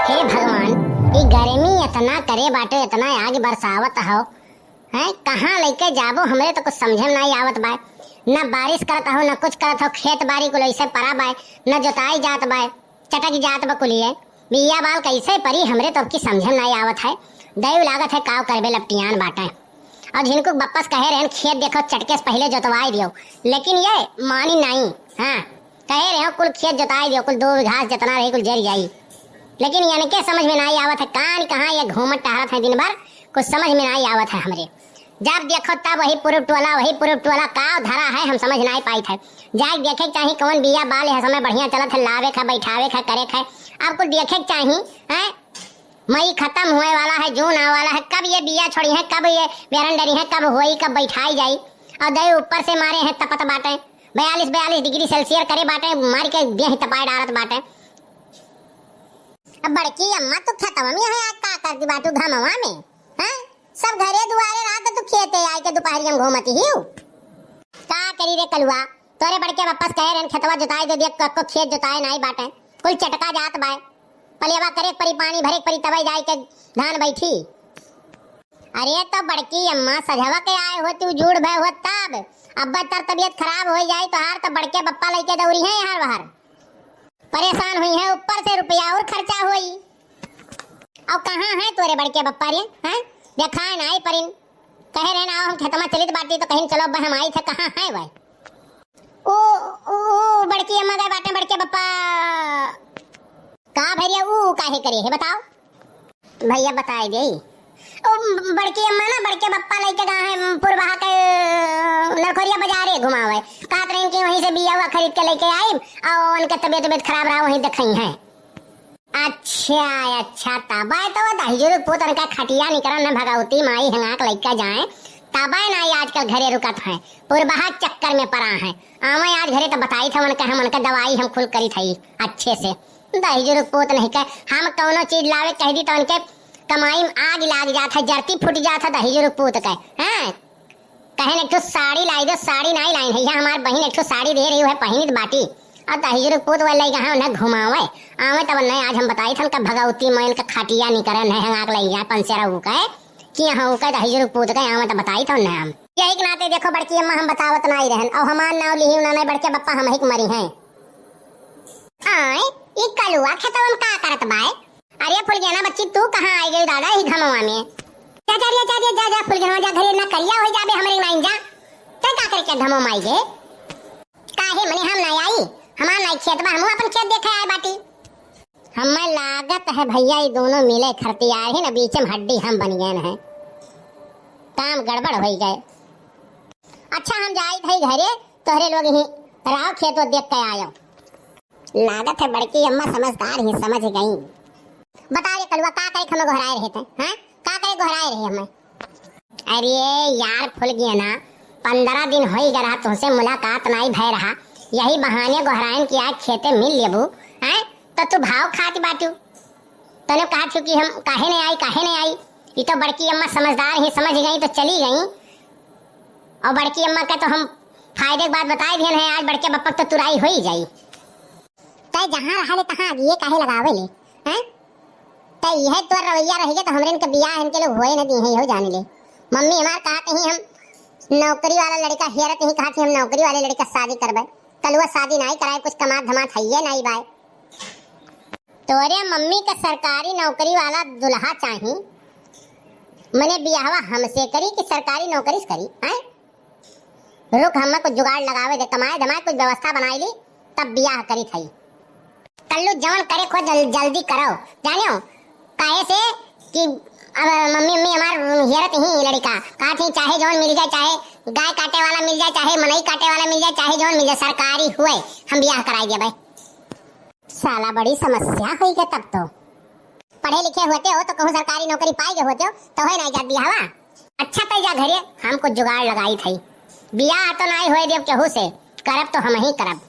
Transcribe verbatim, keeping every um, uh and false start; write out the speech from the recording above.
हे भगवान, ई गर्मी एतना करे बाटे, एतना आग बरसावत हो, हैं? कहाँ लइके जाबो, हमरे तो कुछ समझे में नाई आवत बाय। न बारिश करत हो, न कुछ करत हो, खेत बारी कुल ऐसे परा बाय, न जोताई जात बाय, चटक जात बा कुलिये। बिया बाल कैसे परी, हमरे तो अब की समझे में नाई आवत है। दैव लागत है, काव करबे, लपटियान बाटे। और जिनको बप्पस कहे रहन, खेत देखो, चटके से पहिले जोतवाई दियो, लेकिन ये मानी नाई। हाँ, कहे रहे हो, कुल खेत जोताई दियो, कुल दो बीघा जेतना रही, कुल जर जाई। लेकिन इनके समझ में नाई आवत है, कान कहाँ ये घूमत टहरत है दिन भर, कुछ समझ में नाई आवत है हमरे। जब देखो तब वही पुरुब टोला, वही पुरुब टोला, का धरा है, हम समझ नाई पाइत है। जाए देखे के चाही, कौन बिया बाल है, समय बढ़िया चलत है, लावे खा, बैठावे खा, करे खा। अब कुल देखे के चाही, हैं? मई खत्म होए वाला है, जून आवे वाला है, कब ये बिया छोड़ी है, कब ये बेरन डरी है, कब होई, कब बैठाई जाई। और दे ऊपर से मारे हैं, तपत बाटे, बयालीस बयालीस डिग्री सेल्सियस करे बाटे, मार के देह तपाए डारत बाटे। अब बड़की अम्मा, तू खेतवा में है, आज का करती बाटू घमवा में, हैं? सब घरे दुआरे, रात तू खेते आए के दोपहरिया में घूमती ही। का करी रे कलुआ, तोरे बड़के बप्पस कहे रहन, खेतवा जोताए दे दिया, कक्को खेत जोताए नाई बाटे, कुल चटका जात बाय। पलेवा करे के परी, पानी भरे के परी, तबे जाए के धान बैठी। अरे तो बड़की अम्मा, सझवा के आए होती, जूड़ भय होत तब। अब तर तबियत खराब हो जाए तो हार तो बड़के बप्पा लइके दौरी है यहाँ बाहर। परेशान हुई है, ऊपर से रुपया और खर्चा होई। और कहाँ है तोरे बड़के बप्पा रे, हैं? देखाए नाई परिन। कहे रहे ना, हम खेतमा चलित बाटी तो कहीं चलो, अब हम आई थे, कहाँ है वह? ओ, ओ, ओ, बड़की अम्मा गए बाटे, बड़के बप्पा। का भैया, ऊ काहे करे है, बताओ? भैया बताए दे। ओ, बड़की अम्मा ना, बड़के बप्पा लइके गा है, पुरबहा के, नरखोरिया बाजारे घुमावे। कहत रही कि वहीं से बिया हुआ खरीद के लइके आई, और उनके तबियत, तबियत खराब रहा, वहीं दिखाई है। अच्छा, अच्छा, तबे तो दहिजरू पूत उनका खटिया निकरन न भगवती माई हंगाक लइका जाए, तबे ना आजकल घरे रुकत हैं, पुरबहा चक्कर में परा हैं। आवे आज घरे तो बताई था उनका, हम उनका दवाई हम खुल करी थई अच्छे से। दहिजरू पूत नहीं के, हम कौनो चीज लावे कह दी तो उनके कमाई में आग लाग जात है, जरती फूट जात है दहिजरू पूत के, हैं? कहेन एक ठो साड़ी लाई दो, साड़ी नाई लाइन है, यहाँ हमार बहिन एक ठो साड़ी दे रही है, पहिनित बाटी। और दहिजरू पूत वाले लइका हैं, उन्हें घुमावे। आवे तब उन्हें आज हम बताई थन का भगवती मोयन का खटिया निकरन है, हंगाक लइका पंसेरा ऊ कहे, कि यहाँ ऊ कहे दहिजरू पूत कहे, आवे तब बताई थन उन्हें हम। यही के नाते देखो बड़की अम्मा हम बतावत नाई रहन, और हमार नाव लिही उन्होंने बड़के बप्पा हम ही मरी हैं। आए, ई कलुआ खेतवा में का करत बाय? अरे फुलगेना बच्ची, तू कहाँ आई गई दादा, ही घमवा में? जा, जा रे, जा रे, जा, जा, फुलगेना, जा घरे, ना करिया हो जाबे हमरे नाइन जा। ते का करे के घमवा में आई गे? काहे मने हम ना आई? हमार नाई खेत बा, हमहू अपन खेत देखे आए बाटी। हमें लागत है भैया, ई दोनों मिले खरतियार ही ना, बीच में हड्डी हम बन गए हैं, काम गड़बड़ हो गए। अच्छा, हम जाई थई घरे, तोहरे लोग ही रहो, खेत देख के आयो। लागत है बड़की अम्मा समझदार ही, समझ गई। बता रे कलुआ, का करे हमें गोहराए रहे थे, हाँ? का करे गोहराए रहे हमें? अरे यार फुलगेना, पंद्रह दिन होई गए रहा तुमसे मुलाकात नाई भय रहा, यही बहाने गोहराइन की आज खेते मिल लेबू, हैं? तो तू भाव खात बाटू। तने कहा थी कि हम काहे नहीं आई, काहे नहीं आई? ये तो बड़की अम्मा समझदार ही, समझ गई तो चली गई। और बड़की अम्मा का तो हम फायदे की बात बताए दिए हैं, आज बड़के बप्पा तो तुराई हो ही जाई। तै जहाँ रहा ले तहाँ आगिए काहे लगावे ले, हैं? तै यह तोर रवैया रह गया तो हमरे इनके बियाह इनके लोग होए न दी हैं, यहो जान ले। मम्मी हमार कहा कहीं हम नौकरी वाला लड़का हेरत ही, कहा कि हम नौकरी वाले लड़का शादी करबे। कलुआ शादी नाई कराए, कुछ कमात धमात है ये नाई बाय। तोरे मम्मी का सरकारी नौकरी वाला दुल्हा चाही, मने बियाहवा हमसे करी कि सरकारी नौकरी से करी, हैं? रुक, हमें कुछ जुगाड़ लगावे दे, कमाए धमाए कुछ व्यवस्था बनाई ली, तब बियाह करी थई। कल्लू जवन करे खो जल-, जल्दी करो, जानियो, काहे से कि अब मम्मी, मम्मी हमार हेरत ही लड़का, कहा थी चाहे जवन मिल जाए, चाहे गाय काटे वाला मिल जाए, चाहे मनई काटे वाला मिल जाए, चाहे जवन मिल जाए, सरकारी हुए, हम बियाह कराई देबे। साला बड़ी समस्या होई गए तब तो। पढ़े लिखे होते हो तो कहूँ सरकारी नौकरी पाई गए होते हो तो है ना जात बियाहवा। अच्छा तै जा घरे, हम कुछ जुगाड़ लगाई थई। बियाह तो नाई होए देब केहू से, करब तो हम ही करब।